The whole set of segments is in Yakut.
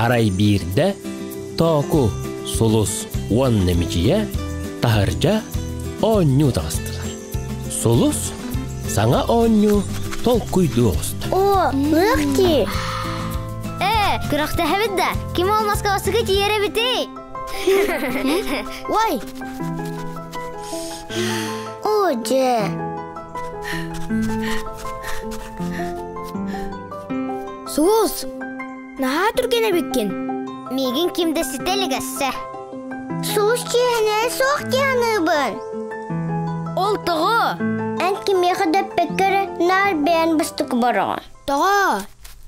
Арай биирдэ Тооку, Сулус уонна Мичийэ таһырдьа оонньуу таҕыстылар. Сулус саҥа оонньуу толкуйдуу оҕуста. О, лыах дии! Ээ, күрэхтэһэбит да, ким ол Москвасыга тиийэр эбитий? Ой! О, дьэ! Сулус, наһаа түргэн эбиккин. Миигин ким да ситэ илигэссэ. Сулус чиэһинэ суох дианыыбын. Ол тоҕо? Эн кимиэхэ да эппэккэ эрэ наар бэйэн бастакы бараҕын. Тоҕо?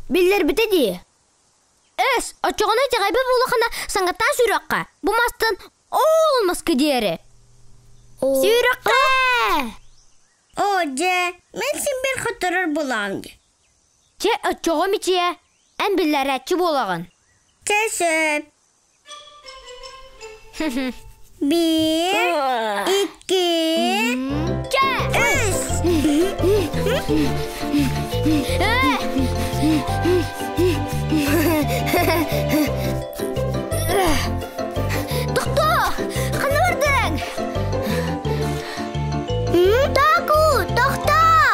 Биллэрбитэ дии. Эс, оччоҕуна итэҕэйбэт буоллаххына саҥаттаан сүүрүөххэ. Бу мастан ол маска диэри. Сүүрүөххэ! Оо, дьэ, мин син бир хотторор буолаҕым дии. Чэ, оччоҕо Мичийэ, эн биллэрээччи буолаҕын. Чэ, сөп. Биир, икки, Чэ! үс. Тохтоо! Ханна бардың? Таку, тохтоо!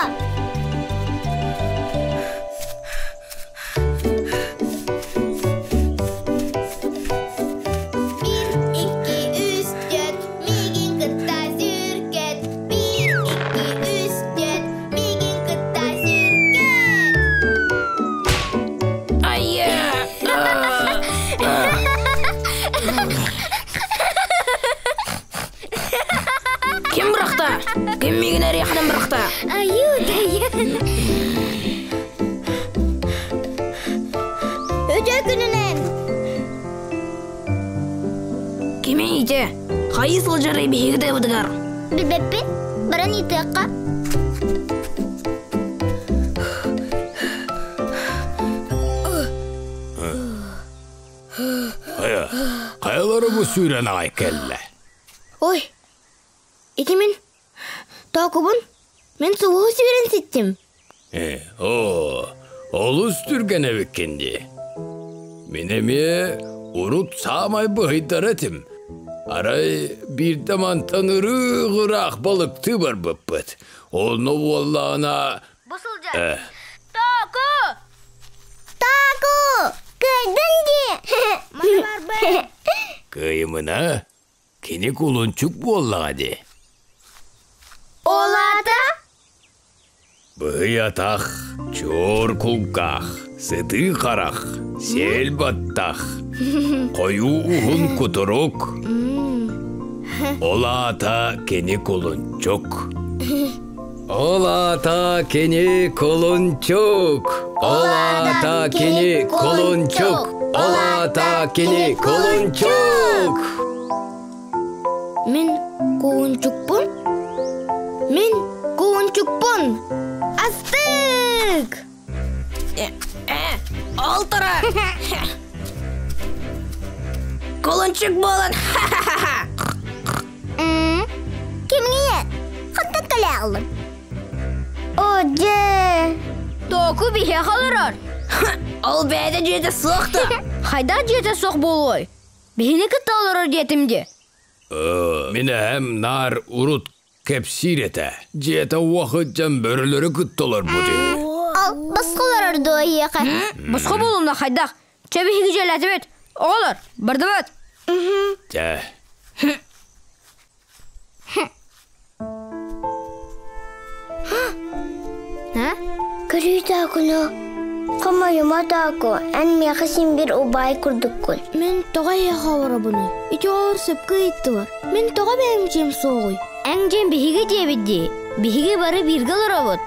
Бір, икки, үс, төрт, миигин кытта сүркэт. Бір, икки, үс, төрт, миигин кытта сүркэт. Ким бырахта? Ким миигин эриэхинэн бырахта? Аюу, Өтө күнүнэн! Кимий ити? Хайыы сылдьарый биһиги тыабытыгар? Билбэппин, баран ыытыахха. Хайа, хайалары бу сүүрэн аҕай кэллэ? Ой, ити мин тоокубун мин сулуһу сүүрэн ситтим. Э, оо, олус түргэн эбиккин дии. Мин эмиэ урут саамай быһыйдар этим. Арай биирдэ мантан ырыы-ыраах балыктыы барбыппыт. Онно буоллаҕына... Бу сылдьар. Э. Тооку! Тааку! Кыайдын дии! Маны барбын. Кыайымына, кини кулунчук буоллаҕа дии. Ол аата? Быһый атах, чуор кулгаах, сытыы харах, сиэл баттах, хойуу уһун кутурук. Ол аата кини кулунчук. Ол аата кини кулунчук. Ол аата кини кулунчук. Ол аата кини кулунчук. Мин кулунчукпун. Мин кулунчукпун. Астык! Ол турар. Кулунчук буолан. Кимҥэ? Хантан кэлэҕин? О, дьэ! Току биһиэхэ олорор. Ол бэйэтэ дьиэтэ суох да. Хайдах дьиэтэ суох буолуой? Биһини кытта олорор диэтим дии. Мин эһэм наар урут кэпсиир этэ. Дьиэтэ уохыт дьон бөрөлөрү кытта олорбут үһү. Ол босхо олорор дуо эһиэхэ? Босхо буолумна хайдах? Чэ биһиги дьиэлээтибит. Оҕолор, бардыбыт. Чэ. Көрүү таакуну хомойума тааку эн миэхэ син бир убаай курдуккун. Мин тоҕо эйиэхэ олоробунуй? Ити оҕолор сөпкө ыйыттылар. Мин тоҕо бэйэм дьиэм суоҕуй? Эн дьиэм биһиги дьиэбит дии. Биһиги бары бииргэ олоробут.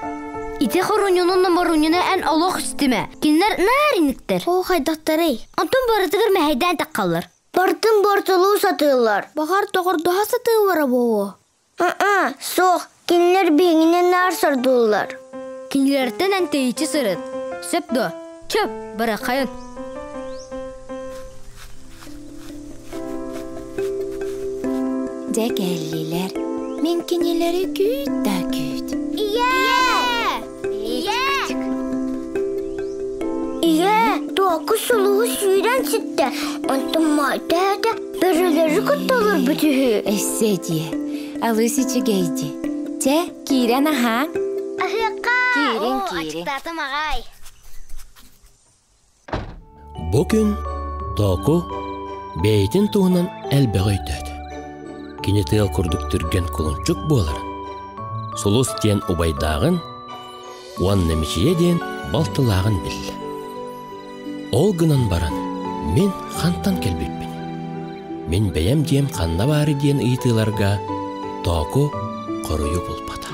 Ити хоруньунун моруунньуну эн олох истимэ. Кинилэр наар иниктэр. Оо, хайдахтарый? Онтон барытыгар мэһэйдээн таххаллар. Бартын бортолуу сатыыллар. Баҕар доҕордоһо сатыыллара буолуо. Ы-ы, суох, кинилэр биһигини наар сордууллар. Кинилэртэн эн тэйиччи сырыт. Сөп дуо? Чөп, быраххайын. Дьэ кэллилэр. Мин кинилэри күүт да күүт. Ийээ! Ийээ! Ийээ, туох Тооку сулуһу сүүрэн ситтэ, онтон маайта бөрөлөрү кытта олорбут үһү. Өссө дии, алыс үчүгэй дии. Чэ, киирэн аһааҥ. Аһыахха! Киирин, Оо, киирин. аччыктаатым аҕай. Бу күн Тооку бэйэтин туһунан элбэҕи өйдөөтө. Кини тыал курдук түргэн кулунчук буоларын, Сулус диэн убайдааҕын уонна Мичийэ диэн балтылааҕын биллэ. Ол гынан баран мин хантан кэлбиппин, мин бэйэм дьиэм ханна баары диэн ыйытыыларга Тооку хоруйу булбата.